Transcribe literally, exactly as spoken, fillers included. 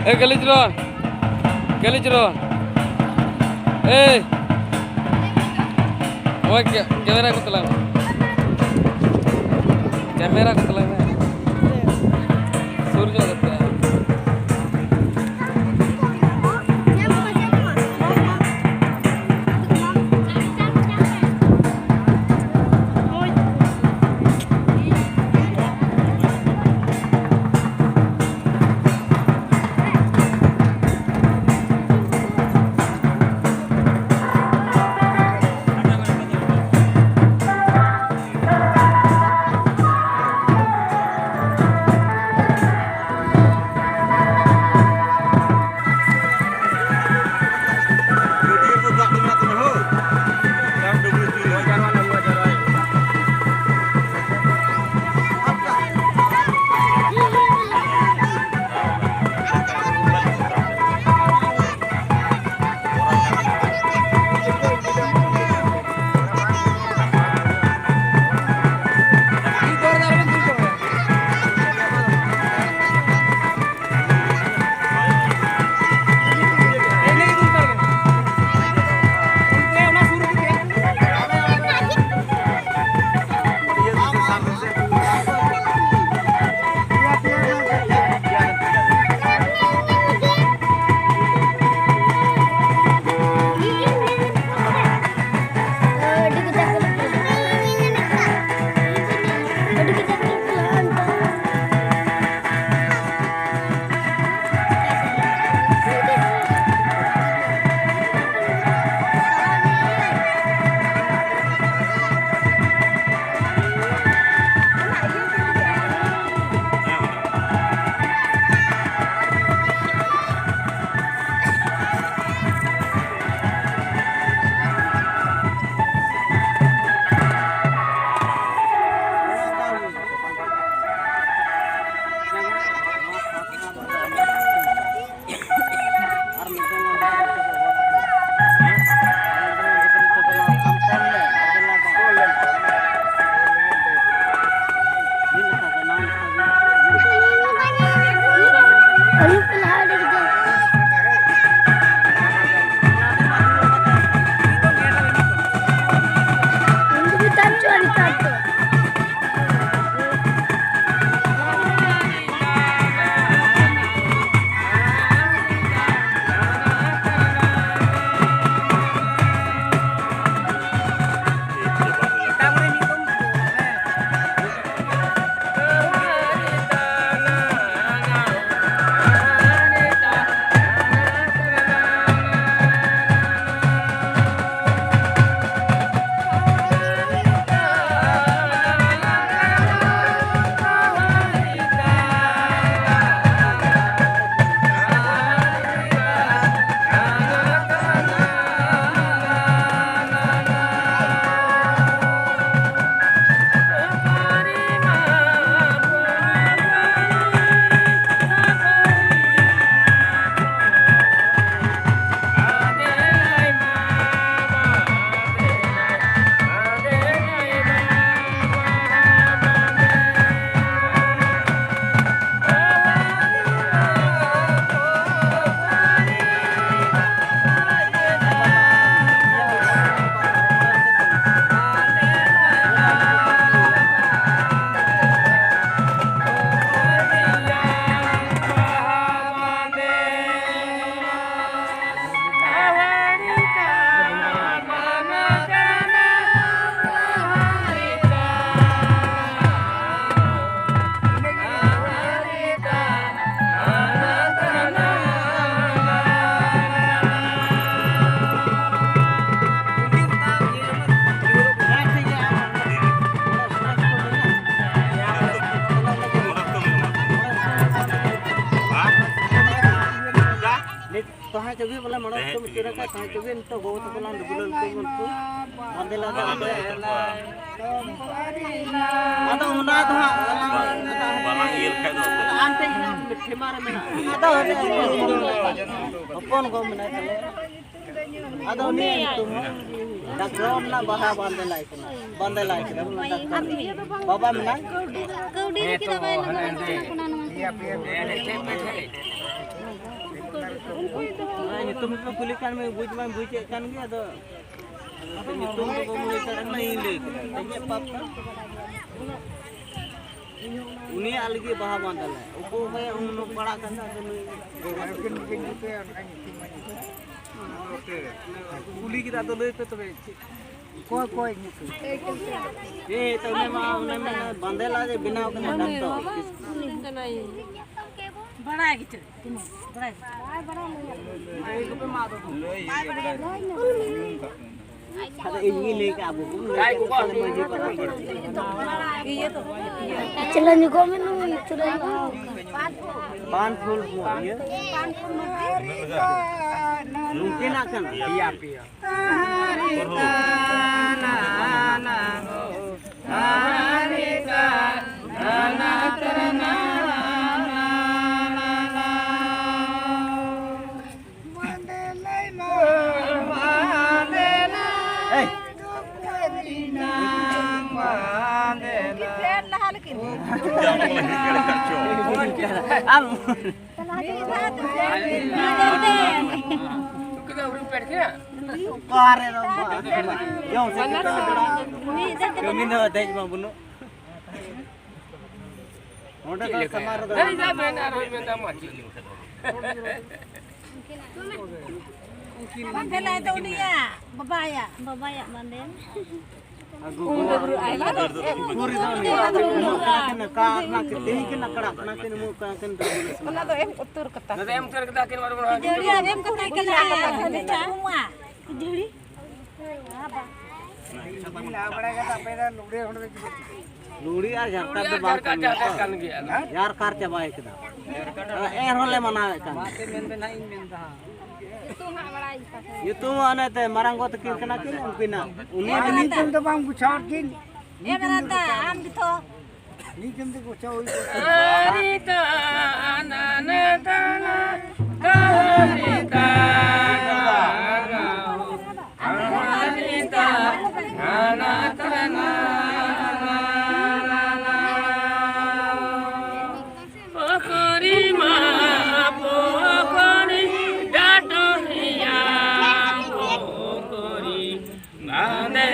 ᱮ ᱠᱟᱞᱤᱪᱚᱨᱚᱱ, ᱠᱟᱞᱤᱪᱚᱨᱚᱱ, ᱮᱭ, ᱱᱚᱜᱼᱚᱭ ᱠᱮ-, ᱠᱮᱢᱮᱨᱟ ᱠᱚ ᱛᱟᱞᱟᱝ ᱢᱮ, ᱠᱮᱢᱮᱨᱟ ᱠᱚ ᱛᱟᱞᱟᱝ ᱢᱮ, ᱥᱩᱨ ᱧᱚᱜ ᱠᱟᱛᱮ᱾ ᱵᱚᱞᱮ ᱢᱟᱲᱟᱝ ᱠᱚ ᱢᱩᱪᱟᱹᱫ ᱟᱠᱟᱫ ᱛᱟᱦᱮᱸ ᱠᱚᱜᱮ, ᱱᱤᱛᱚᱜ ᱜᱚᱜᱚ ᱛᱟᱠᱚ ᱞᱟᱝ ᱰᱩᱵᱩᱞᱟᱹᱣ ᱠᱚ ᱵᱚᱱ ᱠᱚ ᱵᱟᱸᱫᱮ ᱞᱟᱜᱟ ᱟᱫᱚ ᱚᱱᱟ ᱫᱚ ᱦᱟᱸᱜ ᱟᱞᱟᱝ ᱵᱟᱞᱟᱝ ᱤᱭᱟᱹ ᱞᱮᱠᱷᱟᱡ ᱫᱚ ᱟᱢ ᱴᱷᱮᱱ ᱜᱮ ᱦᱟᱸᱜ ᱴᱷᱮᱢᱟ ᱨᱮ ᱢᱮᱱᱟᱜᱼᱟ᱾ ᱟᱫᱚ ᱦᱚᱯᱚᱱ ᱜᱚ ᱢᱮᱱᱟᱭ ᱛᱟᱞᱮᱭᱟ᱾ ᱟᱫᱚ ᱩᱱᱤ ᱧᱩᱛᱩᱢ ᱦᱚᱸ ᱰᱟᱠᱨᱚᱢ ᱨᱮᱱᱟᱜ ᱵᱟᱦᱟ ᱵᱟᱸᱫᱮ ᱞᱟᱭ ᱠᱟᱱᱟ, ᱵᱟᱸᱫᱮ ᱞᱟᱭ ᱠᱟᱱᱟ᱾ ᱵᱟᱵᱟ ᱢᱮᱱᱟᱭ? ᱠᱟᱹᱣᱰᱤ ᱨᱮ ᱠᱤ ᱫᱚ ᱵᱟᱭ ᱞᱟᱜᱟᱜ ᱠᱟᱱᱟ, ᱦᱟᱱᱟ ᱱᱚᱣᱟ ᱠᱚ᱾ ᱧᱩᱛᱩᱢ ᱠᱚ ᱠᱩᱞᱤ ᱠᱟᱱ ᱢᱮ, ᱵᱩᱡᱽ ᱢᱟᱧ ᱵᱩᱡᱮᱫ ᱠᱟᱱ ᱜᱮ, ᱟᱫᱚ ᱧᱩᱛᱩᱢ ᱫᱚ ᱵᱟᱹᱧ ᱞᱟᱹᱭ ᱫᱟᱲᱮᱭᱟᱜ ᱠᱟᱱᱟ, ᱤᱧ ᱞᱟᱹᱭ ᱠᱮᱫᱟ᱾ ᱤᱧᱟᱹᱜ ᱯᱟᱯ ᱠᱟᱱᱟ᱾ ᱩᱱᱤᱭᱟᱜ ᱞᱟᱹᱜᱤᱫ ᱵᱟᱦᱟ ᱵᱟᱸᱫᱮ ᱞᱮ᱾ ᱚᱠᱚᱭ ᱚᱠᱚᱭ ᱩᱱ ᱯᱟᱲᱟᱜ ᱠᱟᱱ ᱛᱟᱦᱮᱸ, ᱟᱫᱚ ᱱᱩᱭ ᱠᱩᱞᱤ ᱠᱮᱫᱟ, ᱟᱫᱚ ᱞᱟᱹᱭ ᱯᱮ ᱛᱚᱵᱮ, ᱪᱮᱫ? ᱚᱠᱚᱭ ᱚᱠᱚᱭ ᱧᱩᱛᱩᱢ? ᱮ, ᱛᱚ ᱩᱱᱤ ᱢᱟ, ᱩᱱᱤ ᱢᱟ ᱵᱟᱸᱫᱮ ᱞᱟᱜᱮ ᱵᱮᱱᱟᱣ ᱠᱟᱱᱟ ᱰᱟᱠᱛᱚᱨ᱾ ᱵᱟᱲᱟᱭ ᱜᱮᱪᱚ, ᱵᱟᱲᱟᱭ ᱜᱮᱪᱚ᱾ ᱟᱫᱚ ᱤᱧ ᱜᱮ ᱞᱟᱹᱭ ᱠᱟᱜ ᱵᱚ᱾ ᱤᱭᱟᱹ ᱫᱚ᱾ ᱪᱮᱞᱮ ᱧᱩᱜᱚᱜ ᱢᱮ ᱱᱩᱭ ᱪᱩᱨᱟᱹᱭ᱾ ᱯᱟᱱ ᱯᱷᱩᱞ ᱠᱚ ᱤᱭᱟᱹ᱾ ᱱᱩᱠᱤᱱᱟᱜ ᱠᱟᱱᱟ᱾ ᱯᱮᱭᱟ, ᱯᱮᱭᱟ᱾ ᱮᱭ᱾ ᱟᱢ᱾ ᱚᱠᱟᱨᱮ ᱫᱚ ᱵᱟᱝ? ᱡᱚᱢ ᱥᱮ ᱡᱚᱛᱚ ᱦᱚᱲ᱾ ᱠᱟᱹᱢᱤ ᱫᱚ ᱫᱮᱡ ᱢᱟ ᱵᱟᱹᱱᱩᱜ᱾ ᱚᱸᱰᱮ ᱫᱚ ᱥᱟᱢᱟᱝ ᱨᱮᱫᱚ ᱮᱭ ᱡᱟ ᱢᱮᱱ ᱟᱨᱦᱚᱸ ᱢᱮᱱᱫᱟ ᱢᱟ ᱪᱮᱫ ᱞᱮᱠᱟ? ᱵᱟᱸᱫᱮ ᱞᱟᱭ ᱫᱚ ᱩᱱᱤᱭᱟᱜ, ᱵᱟᱵᱟᱭᱟᱜ᱾ ᱵᱟᱵᱟᱭᱟᱜ ᱵᱟᱸᱫᱮ᱾ ᱟᱹᱜᱩ ᱠᱚᱣᱟ᱾ ᱠᱩᱨᱤ ᱫᱚ ᱩᱱᱤ᱾ ᱠᱟᱲᱟ ᱠᱟᱱᱟ, ᱠᱟᱲᱟ ᱠᱟᱱᱟ, ᱛᱮᱦᱮᱧ ᱠᱤᱱ ᱟᱠᱲᱟ ᱠᱟᱱᱟ, ᱠᱤᱱ ᱮᱢᱚᱜ ᱠᱟᱱᱟ, ᱠᱤᱱ ᱫᱚ ᱚᱱᱟ ᱫᱚ ᱮᱢ ᱩᱛᱟᱹᱨ ᱠᱟᱛᱟ᱾ ᱚᱱᱟ ᱫᱚ ᱮᱢ ᱩᱛᱟᱹᱨ ᱠᱟᱛᱟ, ᱠᱤᱱ ᱵᱟᱨ ᱵᱟᱨ ᱠᱷᱟᱹᱡᱟᱹᱲᱤ ᱟᱨ ᱮᱢ ᱠᱟᱛᱟ ᱠᱟᱱᱟ᱾ ᱠᱷᱟᱹᱡᱟᱹᱲᱤ᱾ ᱞᱩᱜᱽᱲᱤ ᱟᱨ ᱡᱷᱟᱨᱠᱟᱨ ᱫᱚ ᱵᱟᱝ ᱠᱟᱱ ᱜᱮᱭᱟ᱾ ᱡᱷᱟᱨᱠᱟᱨ ᱪᱟᱵᱟᱭ ᱠᱮᱫᱟ᱾ ᱮᱱᱨᱮᱦᱚᱸ ᱞᱮ ᱢᱟᱱᱟᱣᱮᱫ ᱠᱟᱱ ᱜᱮᱭᱟ᱾ ᱢᱟᱥᱮ ᱢᱮᱱ ᱵᱮᱱ ᱦᱟᱸᱜ, ᱤᱧ ᱢᱮᱱ ᱫᱟ ᱦᱟᱸᱜ᱾ ᱧᱩᱛᱩᱢ ᱦᱚᱸ ᱚᱱᱮ ᱛᱮ ᱢᱟᱨᱟᱝ ᱜᱚ ᱛᱟᱹᱠᱤᱱ ᱠᱟᱱᱟ ᱠᱤᱱ, ᱩᱱᱠᱤᱱᱟᱜ᱾ ᱩᱱᱤ ᱧᱩᱛᱩᱢ ᱫᱚ ᱵᱟᱝ ᱵᱩᱡᱷᱟᱹᱣ ᱠᱤᱱ᱾ ᱮ ᱢᱮᱱᱫᱟ, ᱟᱢ ᱜᱮᱛᱚ᱾ ᱢᱤᱫ ᱫᱤᱱ ᱛᱮᱠᱚ ᱪᱟᱣ ᱦᱩᱭ ᱠᱚᱜᱼᱟ᱾ ᱟᱨᱤ ᱛᱟᱱᱟ ᱱᱟ ᱛᱟᱱᱟ, ᱟᱨᱤ ᱛᱟᱱᱟ, ᱟᱨᱤ ᱛᱟᱱᱟ ᱱᱟ ᱛᱟᱱᱟ᱾ ᱯᱚᱠᱚᱨᱤ ᱢᱟ ᱯᱚᱠᱚᱨᱤ, ᱰᱟᱴᱚᱦᱤᱭᱟ ᱯᱚᱠᱚᱨᱤ, ᱵᱟᱸᱫᱮ